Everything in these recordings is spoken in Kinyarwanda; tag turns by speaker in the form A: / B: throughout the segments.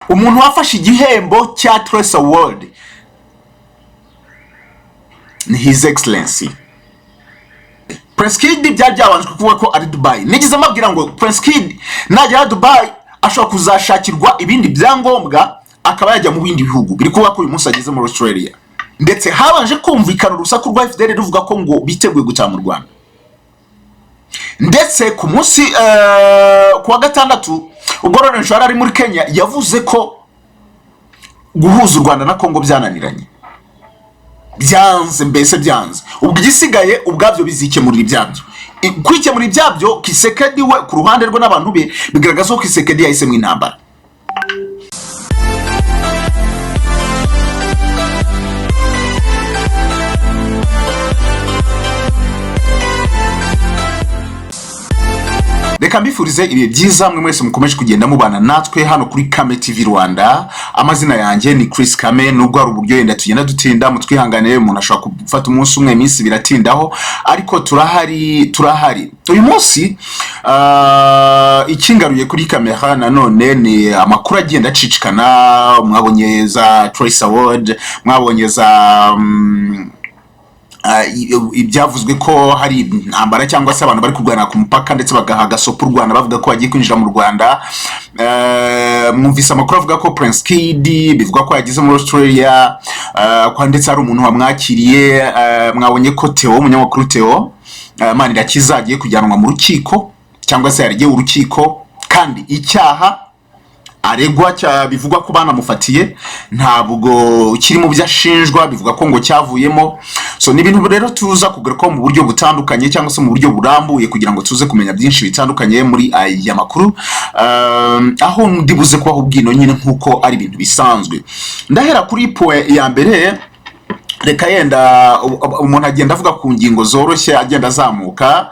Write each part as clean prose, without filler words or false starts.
A: Umuntu wafashe igihembo cya Trace Award ni His Excellency Prince Kid. Byari byabanje kuvuga ko ari Dubai. Nigeze mbabwira ngo Prince Kid nagera Dubai ashobora kuzashakirwa ibindi byangombwa, akaba yajya mu bindi bihugu. Biri kuvuga ko uyu munsi ageze muri Australia. Ndetse habanje kumvikana urusaku rwa FDLR ruvuga ko ngo biteguye gutaha mu Rwanda. Ndetse ku munsi ku wa gatandatu, ubwo Laurent yari ari muri Kenya, yavuze ko guhuza u Rwanda na Congo byananiranye, byanze, mbese byanze. Ubwo igisigaye ubwabyo bizikemurira ibyabyo. Kwikemura ibyabyo, Tshisekedi we ku ruhande rwe n'abantu be, bigaragaza ko Tshisekedi yahisemo intambara. Reka mbifurize ibihe byiza mwe mwese mukomeje kugenda mubana natwe hano kuri Kame TV Rwanda. Amazina yanjye ni Chris Kame. Nubwo hari uburyo yenda tugenda dutinda, mutwihanganire. Umuntu ashobora gufata umunsi umwe, iminsi biratindaho, ariko turahari, turahari. Uyu munsi ikingaruye kuri kamera nanone ni amakuru agenda acicikana. Mwabonye za Trace Award, mwabonye za ibyavuzwe ko hari intambara cyangwa se abantu bari kurwana ku mupaka, ndetse bagaha agasopo u Rwanda, bavuga ko bagiye kwinjira mu Rwanda. Mwumvise amakuru avuga ko Prince Kid bivuga ko yageze muri Australia, ko ndetse hari umuntu wamwakiriye. Mwabonye ko Theo, umunyamakuru Theo Manirakiza, agiye kujyanwa mu rukiko cyangwa se yaregeye urukiko, kandi icyaha aregwa cya bivugwa ko banamufatiye ntabwo kiri mu byo ashinjwa, bivuga ko ngo cyavuyemo. So ni ibintu rero tuza kugarukaho mu buryo butandukanye cyangwa se mu buryo burambuye, kugira ngo tuze kumenya byinshi bitandukanye muri aya makuru, aho ndibuze kubaho ubwino nyine nk'uko ari ibintu bisanzwe. Ndahera kuri point ya mbere. Reka yenda umuntu agenda avuga ku ngingo zoroshye, agenda azamuka.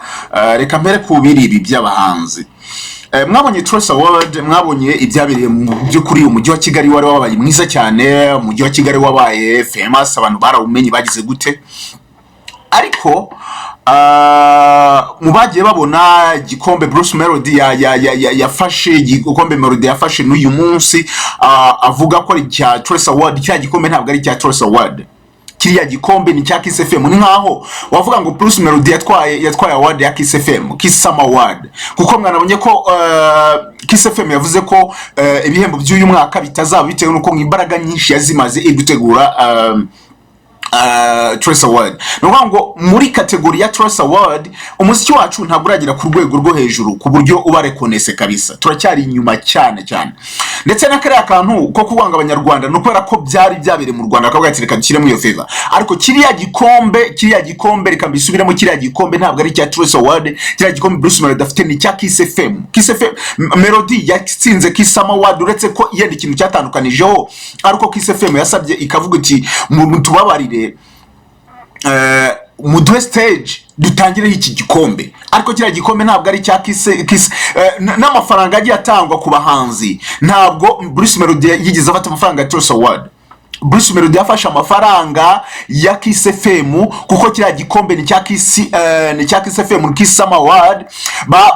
A: Reka mpere ku biri ibi by'abahanzi. Mwabonye Trace Award, mwabonye ibyabereye. Mu by'ukuri umujyi wa Kigali wari wabaye mwiza cyane, umujyi wa Kigali wabaye famous, abantu barawumenye, bagize gute. Ariko mu bagiye babona igikombe Bruce Melody yafashe, igikombe Melody yafashe n'uyu munsi avuga ko ari icya Trace Award, cya gikombe ntabwo ari icya Trace Award. Kiriya gikombe ni cya Kiss FM. Ni nkaho wavuga ngo Bruce Melody yatwaye award ya Kiss FM, Kiss Summer Award, kuko mwanabonye ko Kiss FM yavuze ko ibihembo by'uyu mwaka bitazaba, bitewe n'uko ngo imbaraga nyinshi yazimaze iri gutegura Trace Award. Ni ukuvuga ngo muri category ya Trace Award umuziki wacu ntabwo uragera ku rwego rwo hejuru ku buryo uba reconnaissed kabisa. Turacyari inyuma cyane cyane. Ndetse na kariya kantu ko kuvuga ngo Abanyarwanda, ni ukubera ko byari byabereye mu Rwanda, bakavuga ati: "Reka dushyiremo iyo favor." Ariko kiriya gikombe, reka mbisubiremo, kiriya gikombe ntabwo ari icya Trace Award. Kiriya gikombe Bruce Melody afite ni icya Kiss FM. Kiss FM, Melody yatsinze Kiss Summer Award, uretse ko yenda ikintu cyatandukanijeho ariko Kiss FM yasabye, ikavuga iti: "Mutubabarire, muduhe stage dutangireho iki gikombe." Ariko kiriya gikombe ntabwo ari icya Kiss. N'amafaranga agiye atangwa ku bahanzi, ntabwo Bruce Melody yigeze afata amafaranga ya Trace Award. Bruce Melody yafashe amafaranga ya Kiss FM, kuko kiriya gikombe ni cya Kiss, ni cya Kiss FM, Kiss Summer Award.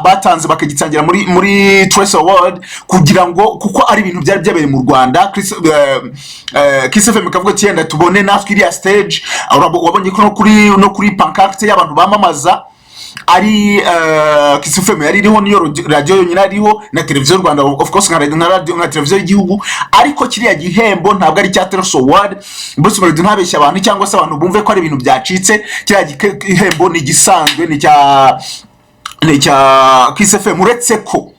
A: Batanze bakagitangira muri Trace Award kugira ngo, kuko ari ibintu byari byabereye mu Rwanda, Kiss FM ikavuga ati: "Yenda tubone natwe iriya stage." Wabonye ko no kuri pancarte y'abantu bamamaza ari Kiss FM yari iriho, niyo radio yonyine ariho, na Televiziyo Rwanda of course, nka radio, nka televiziyo y'igihugu. Ariko kiriya gihembo ntabwo ari icya Trace Award. Bruce Melody ntabeshya abantu cyangwa se abantu bumve ko ari ibintu byacitse. Kiriya gihembo ni igisanzwe, ni icya Kiss FM, uretse ko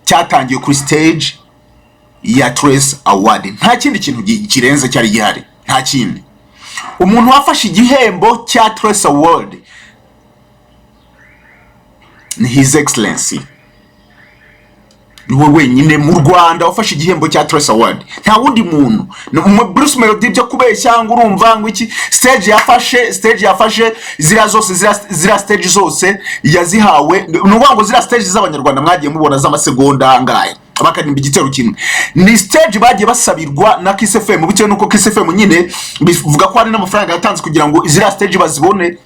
A: cyatangiye kuri stage ya Trace Award. Nta kindi kintu kirenze cyari gihari, nta kindi. Umuntu wafashe igihembo cya Trace Award ni His Excellency. Niwe wenyine mu Rwanda wafashe igihembo cya Trace Award, nta wundi muntu. Bruce Melody byo kubeshya ngo urumva ngo iki, stage yafashe ziriya zose, ziriya stage zose yazihawe. Ni ukuvuga ngo ziriya stage z'Abanyarwanda mwagiye mubona z'amasegonda angahe bakaririmba igitero kimwe, ni stage bagiye basabirwa na Kiss FM, bitewe n'uko Kiss FM nyine bivuga ko hari n'amafaranga yatanze kugira ngo ziriya stage bazibone.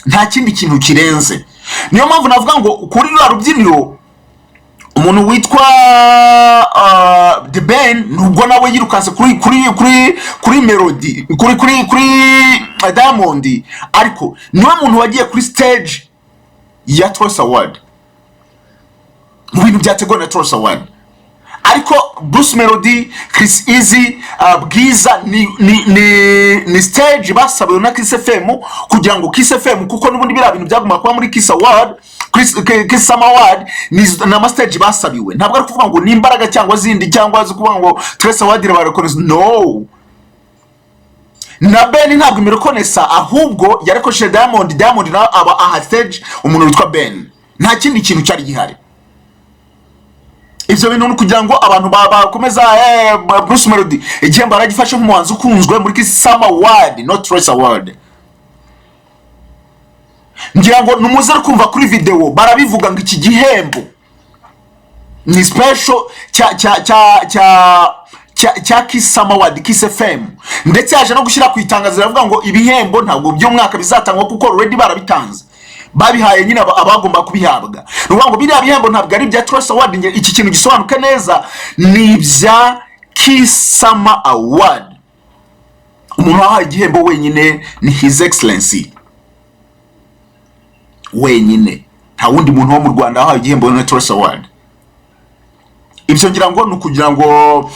A: Nta kindi kintu kirenze. Niyo mpamvu navuga ngo kuri ruriya rubyiniro Umuntu witwa The Ben, nubwo nawe yirukanse kuri Melody, kuri Diamond, ariko niwe muntu wagiye kuri stage ya Trace Award, mu bintu byateguwe na Trace Award. Ariko Bruce Melody, Chris Easy, Bwiza ni stage basabiwe na Kiss FM kugira ngo Kiss FM, kuko n'ubundi biriya bintu byagomba kuba muri Kiss Award, Kiss Summer Award, ni ama stage basabiwe. Ntabwo ari kuvuga ngo ni imbaraga cyangwa zindi, cyangwa zo kuvuga ngo Trace Award irabarekonesa. No, na Ben ntabwo imirekonesa, ahubwo yarekoresheje Diamond. Diamond nawe aba aha stage umuntu witwa Ben. Nta kindi kintu cyari gihari. Ibyo bintu ni ukugira ngo abantu bakomeza. Bruce Melody igihembo aragifashe nk'umuhanzi ukunzwe muri Kiss Summer Award, not Trace Award. Ngira ngo numuze kumva kuri video barabivuga ngo iki gihembo ni special cya Kiss Summer Award, Kiss FM. Ndetse yaje no gushyira ku itangazo, iravuga ngo ibihembo ntabwo by'umwaka bizatangwa, kuko already barabitanze, babihaye nyine abagomba kubihabwa. Ni ukuvuga ngo biriya bihembo ntabwo ari ibya Trace Award. Iki kintu gisobanuke neza, ni ibya Kiss Summer Award. Umuntu wahaye igihembo wenyine ni His Excellency wenyine. Nta wundi muntu wo mu Rwanda wahawe igihembo na Trace Award. Ibyo ngira ngo ni ukugira ngo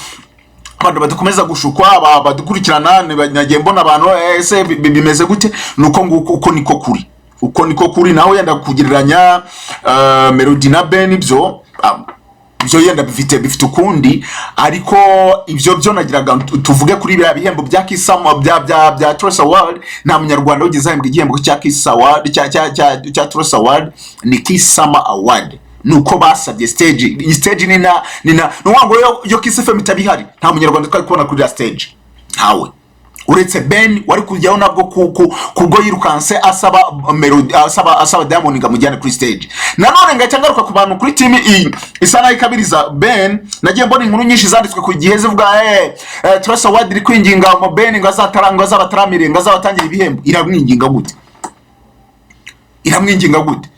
A: abantu badakomeza gushukwa, badukurikirana. Nagiye mbona abantu, ese bimeze gute? Ni uko nguko, uko niko kuri, uko niko kuri. Naho yenda kugereranya Melody na Ben, ibyo byo yenda bifite ukundi. Ariko ibyo byo nagiraga tuvuge kuri biriya bihembo bya Kiss Summer, bya Trace Award. Nta munyarwanda wigeze ahembwa igihembo cya Kiss Award, cya Trace Award. Ni Kiss Summer Award, nuko basabye stage. Iyi stage ni na ni ukuvuga ngo yo Kiss FM itabihari, nta munyarwanda twari kubona kuri iriya stage, ntawe, uretse Ben wari kujyaho nabwo kubwo yirukanse asaba Melody, asaba Diamond ngo amujyane kuri stage. Nanone ngahita ngaruka ku bantu kuri team iyi isa naho ikabiriza Ben. Nagiye mbona inkuru nyinshi zanditswe ku gihe zivuga Trace Award iri kwinginga mu Ben ngo azatara, ngo azabataramire, ngo azabatangire ibihembo. Iramwinginga gute? Iramwinginga gute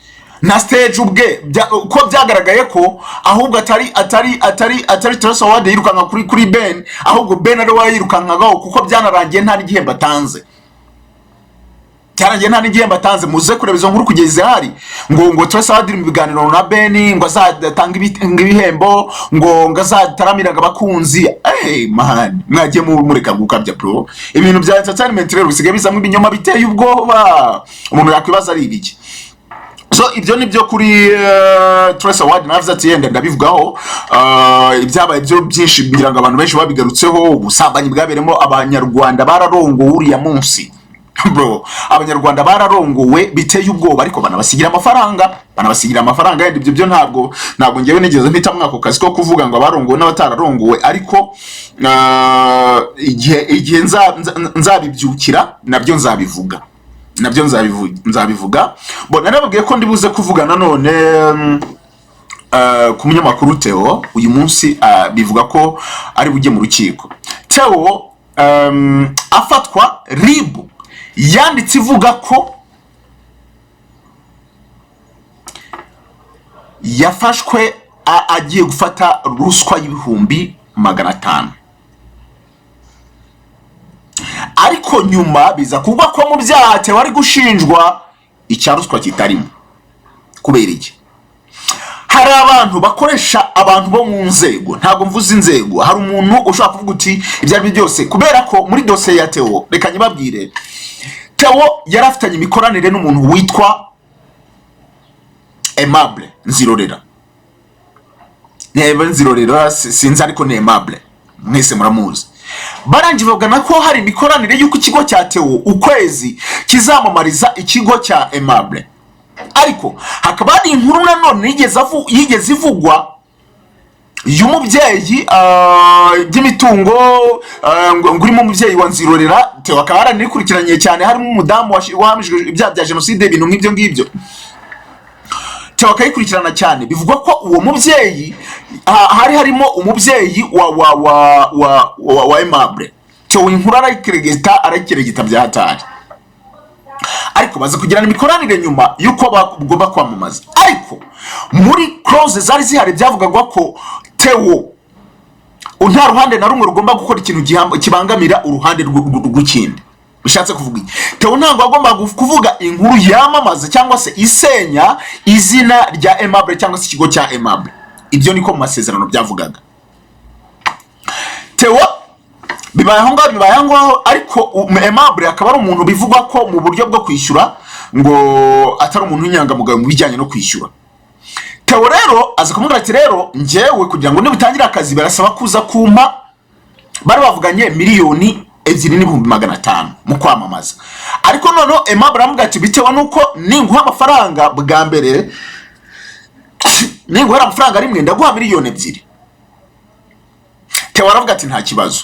A: na stage ubwe? Ko byagaragaye ko ahubwo atari Trace Award yirukanka kuri Ben, ahubwo Ben ari we yirukankagaho, kuko byanarangiye nta n'igihembo atanze. Cyarangiye nta n'igihembo atanze. Muze kureba izo nkuru kugeza zihari, ngo Trace Award iri mu biganiro na Ben ngo azatanga ibihembo, ngo azataramira abakunzi. Hey man, mwagiye mureka gukabya bro. Ibintu bya entertainment rero bisigaye bizamo ibinyoma biteye ubwoba, umuntu yakwibaza ari ibiki. So ibyo ni byo kuri Trace Award. Navuze ati yenda ndabivugaho. Ibyabaye byo byinshi, ngira ngo abantu benshi babigarutseho. Ubusambanyi bwaberemo, abanyarwanda bararongowe uriya munsi bro. Abanyarwanda bararongowe biteye ubwoba, ariko banabasigira amafaranga, banabasigira amafaranga. Yenda ibyo byo ntabwo ngewe nigeze mpitamo ako kazi ko kuvuga ngo abarongowe n'abatararongowe, ariko igihe nzabibyukira nabyo nzabivuga, nabyo nzabivuga. Bon, narababwiye ko ndibuze kuvuga nanone ku munyamakuru Theo. Uyu munsi bivuga ko ari bujye mu rukiko. Theo afatwa, RIB yanditse ivuga ko yafashwe agiye gufata ruswa y'500,000, ariko nyuma biza kuvuga ko mu byaha Theo ari gushinjwa icya ruswa kitarimo. Kubera iki? Hari abantu bakoresha abantu bo mu nzego, ntabwo mvuze inzego. Hari umuntu ushobora kuvuga uti ibyo ari byo byose, kubera ko muri dosiye ya Theo, reka nyibabwire, Theo yari afitanye imikoranire n'umuntu witwa Aimable Nzirorera. Niba Nzirorera, sinzi, ariko ni Aimable, mwese muramuzi. Barangije bavugana ko hari imikoranire y'uko ikigo cya Theo ukwezi kizamamariza ikigo cya Aimable. Ariko hakaba hari inkuru nanone yigeze ivugwa y'umubyeyi, by'imitungo, ngo urimo umubyeyi wa Nzirorera. Theo akaba yaranikurikiranye cyane, harimo umudamu wahamijwe ibyaha bya jenoside, ibintu nk'ibyo ngibyo. Theo akayikurikirana cyane. Bivugwa ko uwo mubyeyi, hari harimo umubyeyi wa Aimable. Theo inkuru arayikeregeta, arayikeregeta bya hatari. Ariko baza kugirana imikoranire nyuma y'uko bagomba kwamamaza. Ariko muri clause zari zihari, byavugagwa ko Theo nta ruhande na rumwe rugomba gukora ikintu kibangamira uruhande rw'ikindi. Bishatse kuvuga iki? Theo ntabwo agomba kuvuga inkuru yamamaza cyangwa se isenya izina rya Aimable cyangwa se ikigo cya Aimable. Ibyo niko mu masezerano byavugaga. Theo bibaye aho ngaho, bibaye aho ngaho. Ariko Aimable akaba ari umuntu bivugwa ko mu buryo bwo kwishyura ngo atari umuntu w'inyangamugayo mu bijyanye no kwishyura. Theo rero aza kumubwira ati: "Rero njyewe kugira ngo nibutangire akazi barasaba kuza kumpa." Bari bavuganye 2,500,000 mu kwamamaza. Ariko noneho Aimable aramubwira ati: "Bitewe n'uko ninguha amafaranga bwa mbere, ninguhera amafaranga rimwe, ndaguha 2 miliyoni." Theo aravuga ati: "Nta kibazo,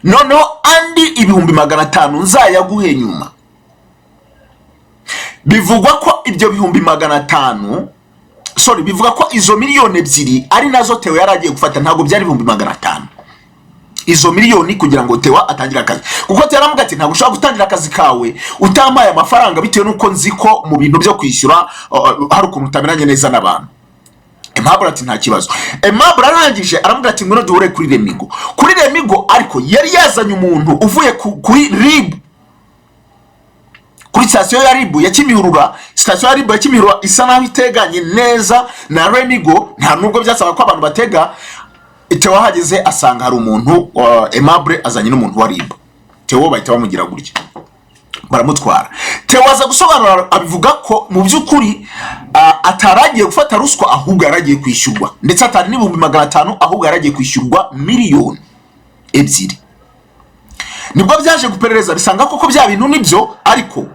A: noneho andi 500,000 nzayaguhe nyuma." Bivugwa ko ibyo 500,000, sorry, bivuga ko izo 2 miliyoni ari nazo Theo yari agiye gufata. Ntabwo byari 500,000, izo miliyoni, kugira ngo Theo atangire akazi, kuko Theo aravuga ati: "Ntabwo ushobora gutangira akazi kawe utampaye amafaranga, bitewe n'uko nzi ko mu bintu byo kwishyura hari ukuntu utameranye neza n'abantu." Aimable ati: "Nta kibazo." Aimable arangije aramubwira ati: "Ngwino duhure kuri Remigo." Kuri Remigo ariko yari yazanye umuntu uvuye kuri RIB, kuri sitasiyo ya RIB ya Kimihurura. Sitasiyo ya RIB ya Kimihurura isa naho iteganye neza na Remigo, nta nubwo byasaba ko abantu batega. Theo ahageze asanga hari umuntu, Aimable azanye n'umuntu wa RIB. Theo bahita bamugira gutya, baramutwara. Theo aza gusobanura, abivuga ko mu by'ukuri atari agiye gufata ruswa, ahubwo yari agiye kwishyurwa, ndetse atari n'500,000, ahubwo yari agiye kwishyurwa 2 miliyoni. Nibwo byaje guperereza, bisanga koko bya bintu nibyo, ariko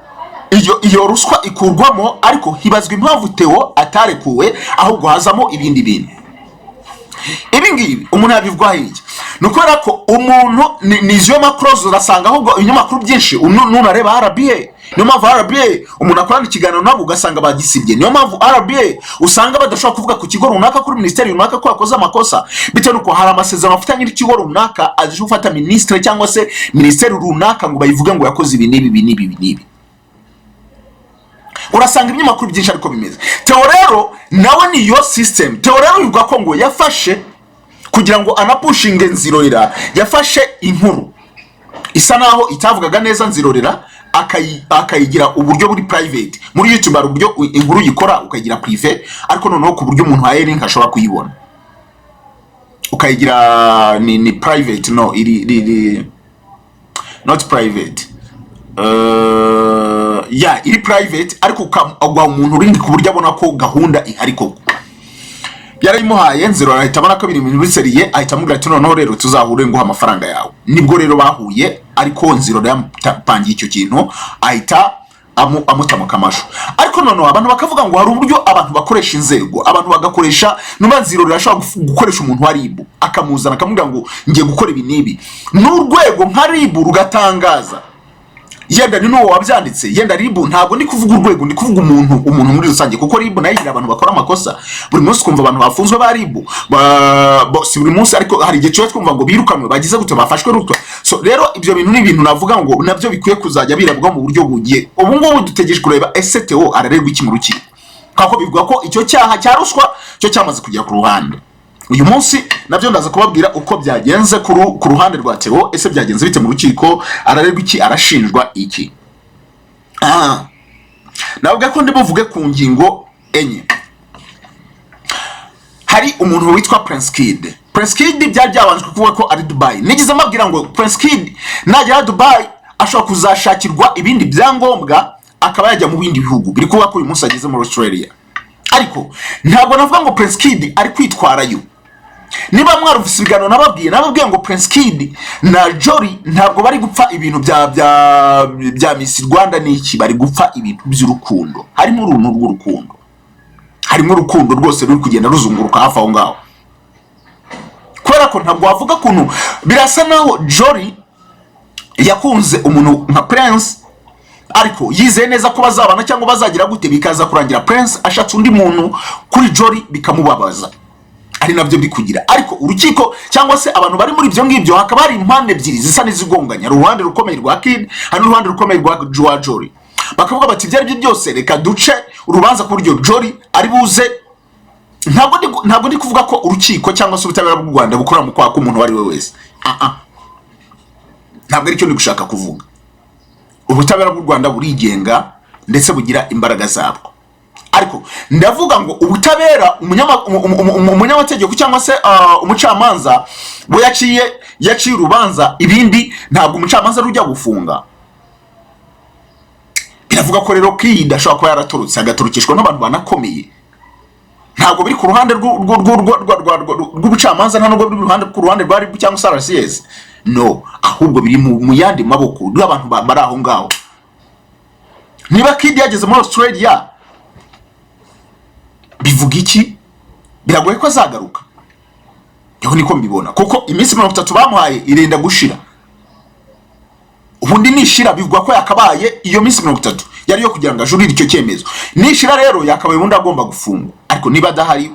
A: iyo ruswa ikurwamo. Ariko hibazwa impamvu Theo atarekuwe, ahubwo hazamo ibindi bintu. Ibi ngibi umuntu yabivugaho iki? Ni ukubera ko umuntu ni izo ma clause urasanga ahubwo ibinyamakuru byinshi, nunareba RBA, niyo mpamvu RBA umuntu akorana ikiganiro nabo ugasanga bagisibye. Niyo mpamvu RBA usanga badashobora kuvuga ku kigo runaka, kuri minisiteri runaka, ko yakoze amakosa, bitewe n'uko hari amasezerano afitanye n'ikigo runaka, aje gufata minisitiri cyangwa se minisiteri runaka ngo bayivuge ngo yakoze ibi n'ibi, ibi n'ibi, ibi n'ibi. Urasanga ibinyamakuru byinshi ariko bimeze. Theo rero nawe niyo system. Theo rero bivuga ko ngo yafashe kugira ngo anapushinge Nzirorera, yafashe inkuru isa naho itavugaga neza Nzirorera, akayigira uburyo buri private. Muri YouTube hari uburyo inkuru uyikora ukayigira privé, ariko noneho ku buryo umuntu haye link ashobora kuyibona, ukayigira ni private, no iri not private, ya iri private, ariko ukaguha umuntu link ku buryo abona ko gahunda ihari koko. Yarayimuhaye, Nziro ahita abona ko biri ibintu biseriye, ahita amubwira ati: "Noneho rero tuzahure nguha amafaranga yawe." Nibwo rero bahuye, ariko Nziro yamupangiye icyo kintu, ahita amuta mu kamashu. Ariko noneho abantu bakavuga ngo hari uburyo abantu bakoresha inzego, abantu bagakoresha nuba Nziro ashobora gukoresha umuntu wa RIB, akamuzana akamubwira ngo ngiye gukora ibi n'ibi, n'urwego nka RIB rugatangaza, yenda ni n'uwo wabyanditse, yenda RIB. Ntabwo ndi kuvuga urwego, ndi kuvuga umuntu muri rusange, kuko RIB nayo igira abantu bakora amakosa. Buri munsi twumva abantu bafunzwe ba RIB, si buri munsi, ariko hari igihe tuba twumva ngo birukanwe, bagize gute, bafashwe rutwa. So rero ibyo bintu ni ibintu navuga ngo nabyo bikwiye kuzajya birabwa mu buryo bugiye. Ubu ngubu dutegereje kureba ese Theo araregwa iki mu rukiko, kuko bivuga ko icyo cyaha cya ruswa cyo cyamaze kujya ku ruhande. Uyu munsi nabyo ndaza kubabwira uko byagenze ku ruhande rwa Theo. Ese byagenze bite mu rukiko? Araregwa iki? Arashinjwa iki? Navuga ko ndi buvuge ku ngingo enye. Hari umuntu witwa Prince Kid. Prince Kid byari byabanjwe kuvuga ko ari Dubai. Nigeze mbabwira ngo Prince Kid nagera Dubai ashobora kuzashakirwa ibindi byangombwa, akaba yajya mu bindi bihugu. Biri kuvuga ko uyu munsi ageze muri Australia, ariko ntabwo navuga ngo Prince Kid ari kwitwarayo. Niba mwarumvise ibiganiro nababwiye ngo Prince Kid na Jolly ntabwo bari gupfa ibintu bya Miss Rwanda n'iki, bari gupfa ibintu by'urukundo. Harimo uruntu rw'urukundo, harimo urukundo rwose ruri kugenda ruzunguruka hafi aho ngaho, kubera ko ntabwo wavuga ukuntu birasa naho Jolly yakunze umuntu nka Prince, ariko yizeye neza ko bazabana cyangwa bazagira gute, bikaza kurangira Prince ashatse undi muntu kuri Jolly, bikamubabaza. Ari nabyo biri kugira. Ariko urukiko cyangwa se abantu bari muri ibyo ngibyo, hakaba hari impande ebyiri zisa n'izigonganya. Hari uruhande rukomeye rwa Kid, hari n'uruhande rukomeye rwa Jolly. Bakavuga bati: "Ibyo ari byo byose, reka duce urubanza ku buryo Jolly ari buze." Ntabwo ndi kuvuga ko urukiko cyangwa se ubutabera bw'u Rwanda bukora mu kwaha k'umuntu uwo ari we wese. Ah, ah. Ntabwo aricyo ndi gushaka kuvuga. Ubutabera bw'u Rwanda burigenga ndetse bugira imbaraga zabwo. Ariko ndavuga ngo ubutabera, umunyamategeko cyangwa se umucamanza we yaciye urubanza, ibindi ntabwo umucamanza ari ujya gufunga. Biravuga ko rero Kid ashobora kuba yaratorotse, agatorokeshwa n'abantu banakomeye. Ntabwo biri ku ruhande rw'ubucamanza, nta nubwo biri ku ruhande rwa RIB cyangwa se RCS, no, ahubwo biri mu yandi maboko y'abantu bari aho ngaho. Niba Kid yageze muri Australia, bivuga iki? Biragoye ko azagaruka. Yewe, niko mbibona, kuko iminsi 30 bamuhaye irenda gushira. Ubundi nishira, bivugwa ko yakabaye iyo minsi 30 yari yo kugira ngo ajurire icyo cyemezo. Nishira rero, yakabaye ubundi agomba gufungwa. Ariko niba adahari,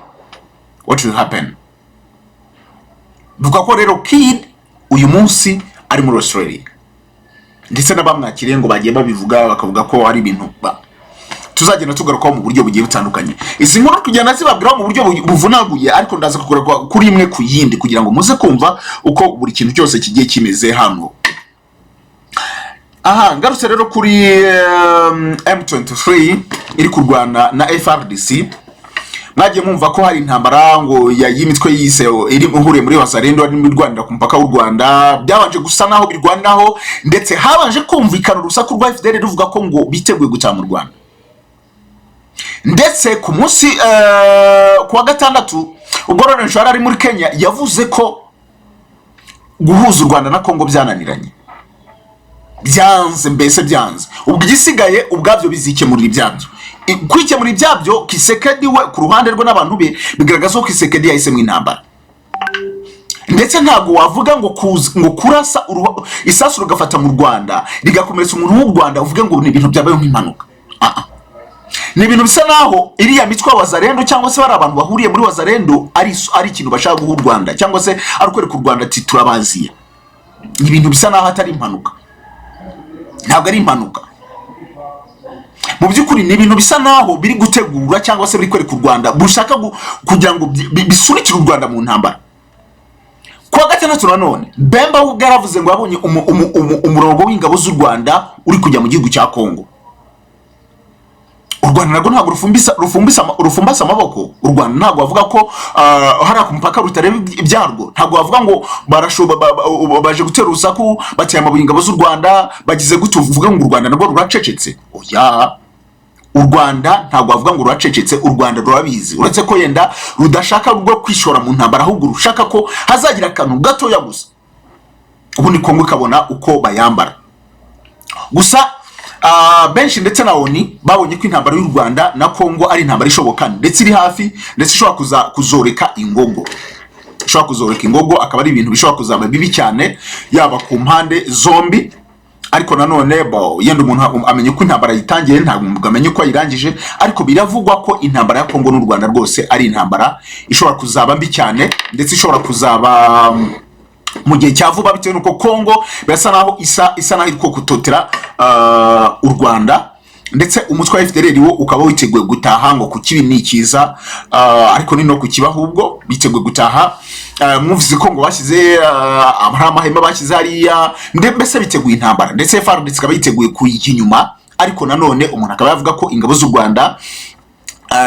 A: what will happen? Bivuga ko rero Kid uyu munsi ari muri Australia, ndetse n'abamwakiriye ngo bagiye babivuga, bakavuga ko hari ibintu tuzagenda tugarukaho mu buryo bugiye butandukanye. Izi nkuru kugenda zibabwiraho mu buryo buvunaguye, ariko ndaza kugaruka kuri imwe ku yindi kugira ngo muze kumva uko buri kintu cyose kigiye kimeze hano. Aha ngarutse rero kuri M23 iri kurwana na FARDC. Mwagiye mwumva ko hari intambara ngo y'imitwe yise iri ihuriye muri Wazalendo, ari irwanira ku mupaka w'u Rwanda. Byabanje gusa naho birwanaho, ndetse habanje kumvikana urusaku rwa FDLR ruvuga ko ngo biteguye gutaha mu Rwanda. Ndetse ku munsi ku wa gatandatu, ubwo Laurent yari ari muri Kenya, yavuze ko guhuza u Rwanda na Kongo byananiranye, byanze, mbese byanze. Ubwo igisigaye ubwabyo bizikemurira ibyabyo. Kwikemura ibyabyo, Tshisekedi we ku ruhande rwe n'abantu be, bigaragaza ko Tshisekedi yahisemo intambara. Ndetse ntabwo wavuga ngo ngo kurasa isasu rugafata mu Rwanda, rigakomeretsa umuntu w'u Rwanda, uvuge ngo ni ibintu byabaye nk'impanuka. Ah, ah. Ni ibintu bisa naho iriya mitwe ya Wazalendo cyangwa se bari abantu bahuriye muri Wazalendo ari ikintu bashaka guha u Rwanda, cyangwa se ari ukwereka u Rwanda ati: "Turabaziye." Ni ibintu bisa naho atari impanuka. Ntabwo ari impanuka mu by'ukuri, ni ibintu bisa naho biri gutegura cyangwa se biri kwereka u Rwanda, bushaka kugira ngo bisunikire u Rwanda mu ntambara. Ku wa gatandatu nanone, Bemba we ubwe yaravuze ngo yabonye umurongo w'ingabo z'u Rwanda uri kujya mu gihugu cya Kongo. U Rwanda narwo ntabwo rufumbase amaboko. U Rwanda ntabwo bavuga ko hariya ku mupaka rutareba ibyarwo. Ntabwo bavuga ngo baje gutera urusaku, bateye amabuye ingabo z'u Rwanda, bagize gute, uvuge ngo u Rwanda narwo ruracecetse. Oya, u Rwanda ntabwo bavuga ngo ruracecetse. U Rwanda rurabizi, uretse ko yenda rudashaka rwo kwishora mu ntambara, ahubwo rushaka ko hazagira akantu gatoya gusa, ubundi Kongo ikabona uko bayambara gusa. Benshi ndetse na ONU babonye ko intambara y'u Rwanda na Kongo ari intambara ishoboka, ndetse iri hafi, ndetse ishobora kuzoreka ingogo, ishobora kuzoreka ingogo, akaba ari ibintu bishobora kuzaba bibi cyane yaba ku mpande zombi. Ariko nanone bo, yenda umuntu amenya uko intambara yitangiye, ntabwo amenya uko ayirangije. Ariko biravugwa ko intambara ya Kongo n'u Rwanda rwose ari intambara ishobora kuzaba mbi cyane, ndetse ishobora kuzaba mu gihe cya vuba, bitewe n'uko Kongo birasa naho isa naho iri kutotera u Rwanda, ndetse umutwe wa FDLR wo ukaba witeguye gutaha ngo ku kibi ni ikiza, ariko ni no ku kiba ahubwo biteguye gutaha. Mwumvise ko ngo bashyize hari amahema bashyize hariya, mbese biteguye intambara, ndetse FARDC ikaba yiteguye kuyijya inyuma. Ariko nanone umuntu akaba yavuga ko ingabo z'u Rwanda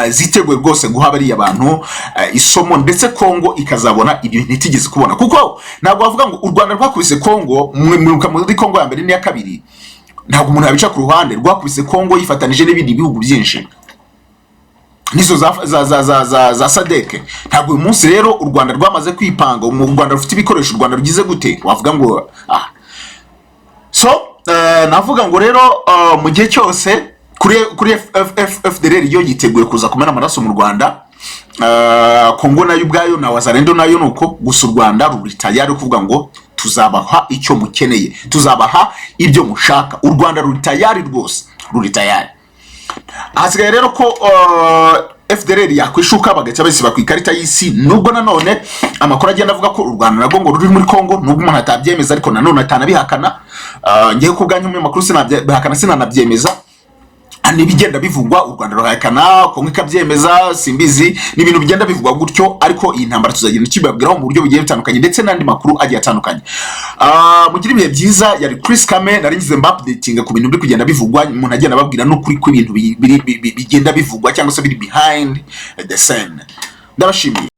A: ziteguye rwose guha bariya bantu isomo, ndetse Kongo ikazabona ibintu itigeze kubona, kuko ntabwo bavuga ngo u Rwanda rwakubise Kongo. Mwibuka muri Kongo ya mbere n'iya kabiri, ntabwo umuntu yabica ku ruhande. Rwakubise Kongo yifatanije n'ibindi bihugu byinshi, nizo za SADC. Ntabwo uyu munsi rero u Rwanda rwamaze kwipanga, u Rwanda rufite ibikoresho, u Rwanda rugize gute, wavuga ngo ah. So navuga ngo rero mu gihe cyose kuri FDLR yo yiteguye kuza kumena amaraso mu Rwanda, Kongo nayo ubwayo na Wazalendo nayo nuko. Gusa u Rwanda ruri tayari kuvuga ngo tuzabaha icyo mukeneye, tuzabaha ibyo mushaka. U Rwanda ruri tayari rwose, ruri tayari. Hasigaye rero ko FDLR yakwishuka bagahita bayisiba ku ikarita y'isi, nubwo nanone amakuru agenda avuga ko u Rwanda narwo ngo ruri muri Congo, nubwo umuntu atabyemeza ariko nanone atanabihakana. Ngewe ku bwanjye umunyamakuru sinabihakana, sinanabyemeza. N'ibigenda bivugwa, u Rwanda ruhakana, Kongo ikabyemeza, simbizi, ni ibintu bigenda bivugwa gutyo. Ariko iyi ntambara tuzagenda tubibabwiraho mu buryo bugiye butandukanye ndetse n'andi makuru agiye atandukanye. Mugire ibihe byiza. Yari Chris Kame, nari ngize mba updating ku bintu biri kugenda bivugwa, umuntu agenda ababwira n'ukuri kw'ibintu bigenda bivugwa cyangwa se biri behind the scene. Ndabashimiye.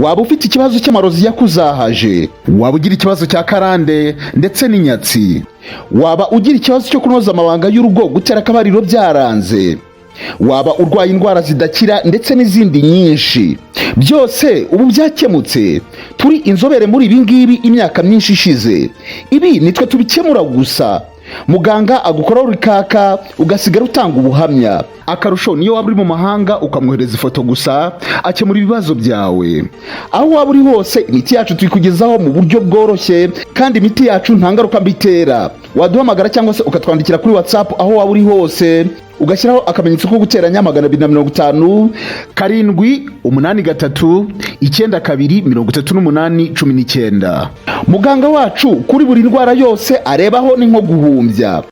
B: Waba ufite ikibazo cy'amarozi yakuzahaje, waba ugira ikibazo cya karande ndetse n'inyatsi, waba ugira ikibazo cyo kunoza amabanga y'urugo, gutera akabariro byaranze, waba urwaye indwara zidakira ndetse n'izindi nyinshi, byose ubu byakemutse. Turi inzobere muri ibi ngibi imyaka myinshi ishize. Ibi nitwe tubikemura gusa. Muganga agukoraho urikaka, ugasigara utanga ubuhamya. Akarusho, niyo waba uri mu mahanga ukamwohereza ifoto gusa, akemura ibibazo byawe. Aho waba uri hose, imiti yacu tuyikugezaho mu buryo bworoshye, kandi imiti yacu nta ngaruka mbi itera. Waduhamagara cyangwa se ukatwandikira kuri WhatsApp aho waba uri hose, ugashyiraho akamenyetso ko guteranya 250 783 92 38 19. Muganga wacu kuri buri ndwara yose arebaho ni nko guhumbya.